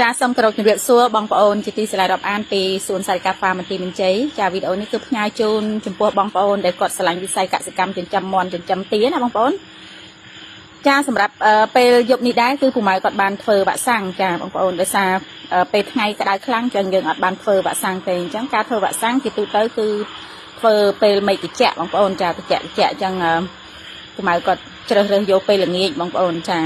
ចាសូមគោរពជំរាបសួរបងប្អូនជាទីស្រឡាញ់រាប់អានពីសួនសារិកាហ្វាមន្ទីរមានជ័យចាវីដេអូនេះគឺផ្ញើជូនចំពោះបងប្អូនដែលគាត់ស្រឡាញ់វិស័យកសិកម្មចិញ្ចឹមមាន់ចិញ្ចឹមទាណាបងប្អូនចាសម្រាប់ពេលយប់នេះដែរគឺពូម៉ៅគាត់បានធ្វើវ៉ាក់សាំងចាបងប្អូនដោយសារពេលថ្ងៃក្តៅខ្លាំងចឹងយើងអត់បានធ្វើវ៉ាក់សាំងទេអញ្ចឹងការធ្វើវ៉ាក់សាំងជាទូទៅគឺធ្វើពេលមេឃត្រជាក់បងប្អូនចាត្រជាក់ត្រជាក់អញ្ចឹងពូម៉ៅគាត់ជ្រើសរើសយកពេលល្ងាចបងប្អូនចា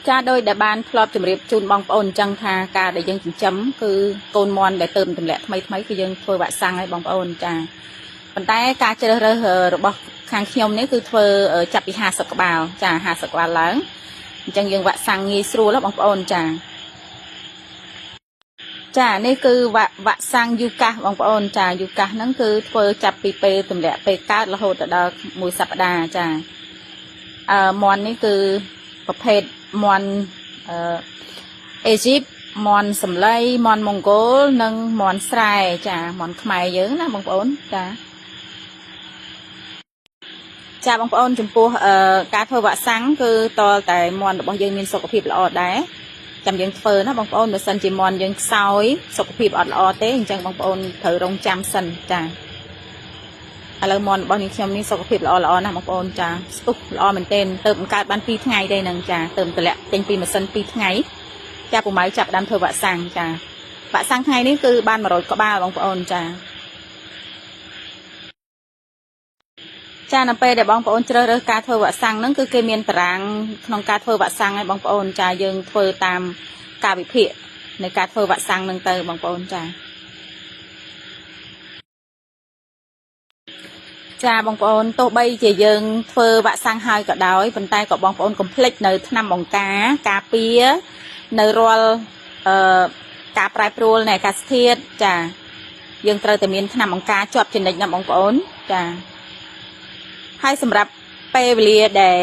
ចាដោយដែលបានធ្លាប់ជម្រាបជូនបងប្អូនអញ្ចឹងថាការដែលយើងចិញ្ចឹមគឺកូនមាន់ដែលទៅទម្លាក់ថ្មីថ្មីគឺយើងធ្វើវ៉ាក់សាំងឲ្យបងប្អូនចាប៉ុន្តែការជ្រើសរើសរបស់ខាងខ្ញុំនេះគឺធ្វើចាប់ពី50ក្បាលចា50ក្បាលឡើងអញ្ចឹងយើងវ៉ាក់សាំងងាយស្រួលបងប្អូនចាចានេះគឺវ៉ាក់សាំងយូកាសបងប្អូនចាយូកាសហ្នឹងគឺធ្វើចាប់ពីពេលទម្លាក់ពេលកើតរហូតដល់មួយសប្តាហ៍ចាមាន់នេះគឺប្រភេទមាន់អេស៊ីបមាន់សំឡីមាន់ម៉ុងហ្គោលនិងមាន់ស្រែចាមាន់ខ្មែរយើងណាបងប្អូនចាចាបងប្អូនចំពោះការធ្វើវ៉ាក់សាំងគឺតលតែមាន់របស់យើងមានសុខភាពល្អដែរចាំយើងធ្វើណាបងប្អូនបើសិនជាមាន់យើងខ្សោយសុខភាពអត់ល្អទេអញ្ចឹងបងប្អូនត្រូវរងចាំសិនចាឥឡូវមាន់របស់នាងខ្ញុំនេះសុខភាពល្អល្អណាស់បងប្អូនចាស្ទុះល្អមែនទែនទៅបង្កើតបាន2ថ្ងៃទេនឹងចាទៅតម្លាក់ចេញពីម៉ាស៊ីន2ថ្ងៃចាពូម៉ៅចាប់ដើមធ្វើវ៉ាក់សាំងចាវ៉ាក់សាំងថ្ងៃនេះគឺបាន100ក្បាលបងប្អូនចាចានៅពេលដែលបងប្អូនជ្រើសរើសការធ្វើវ៉ាក់សាំងហ្នឹងគឺគេមានតារាងក្នុងការធ្វើវ៉ាក់សាំងឲ្យបងប្អូនចាយើងធ្វើតាមការវិភាគនៃការធ្វើវ៉ាក់សាំងហ្នឹងទៅបងប្អូនចាចាបងប្អូនទោះបីជាយើងធ្វើវ៉ាក់សាំងហើយក៏ដោយប៉ុន្តែក៏បងប្អូនកុំភ្លេចនៅថ្នាំបង្ការការពារនៅរាល់ការប្រែប្រួលនៃអាកាសធាតុចាយើងត្រូវតែមានថ្នាំបង្ការជាប់ជានិច្ចណាបងប្អូនចាហើយសម្រាប់ពេលវេលាដែល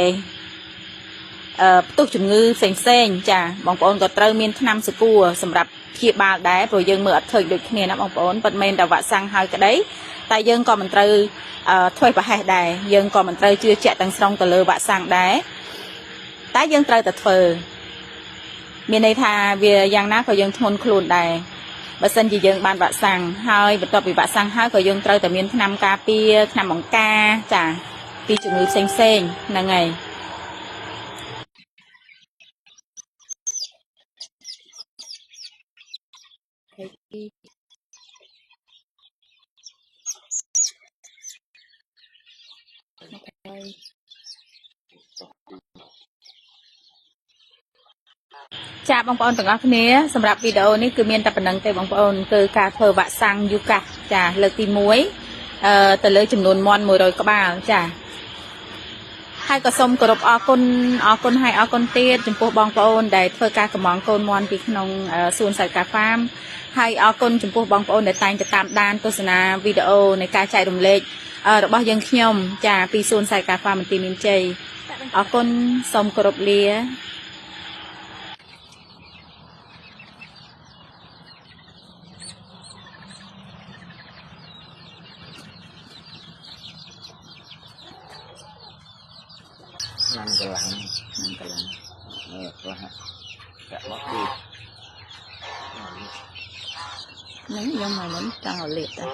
ផ្ទុះជំងឺផ្សេងផ្សេងចាបងប្អូនក៏ត្រូវមានថ្នាំសកួរសម្រាប់ព្យាបាលដែរព្រោះយើងមើលអត់ឃើញដូចគ្នាណាបងប្អូនប៉ុន្តែមិនតែវ៉ាក់សាំងហើយក្តីតែយើងក៏មិនត្រូវធ្វើប្រហែសដែរយើងក៏មិនត្រូវជឿជាក់ទាំងស្រុងទៅលើវ៉ាក់សាំងដែរតែយើងត្រូវតែធ្វើមានន័យថាវាយ៉ាងណាក៏យើងធ្ងន់ខ្លួនដែរបើសិនជាយើងបានវ៉ាក់សាំងហើយបន្ទាប់ពីវ៉ាក់សាំងហើយក៏យើងត្រូវតែមានថ្នាំការពារថ្នាំបង្ការចាពីជំងឺផ្សេងផ្សេងហ្នឹងហើយចាបងប្អូនទាំងអស់គ្នាសម្រាប់វីដេអូនេះគឺមានតែប៉ុណ្្នឹងទេបងប្អូនគឺការធ្វើវ៉ាក់សាំងយូកាសចាលើកទី1ទៅលើចំនួនមាន់100ក្បាលចាហើយក៏សូមគោរពអរគុណអរគុណហើយអរគុណទៀតចំពោះបងប្អូនដែលធ្វើការកម្មងកូនមាន់ពីក្នុងសួនសារិកាហ្វាមហើយអរគុណចំពោះបងប្អូនដែលតែងតែតាមដានទស្សនាវីដេអូនៃការចែករំលែករបស់យើងខ្ញុំចាពីសួនសារិកាហ្វាមមន្ទីរមានជ័យអរគុណសូមគោរពលា năm cái lăng nếu như mà muốn cho liệt đó.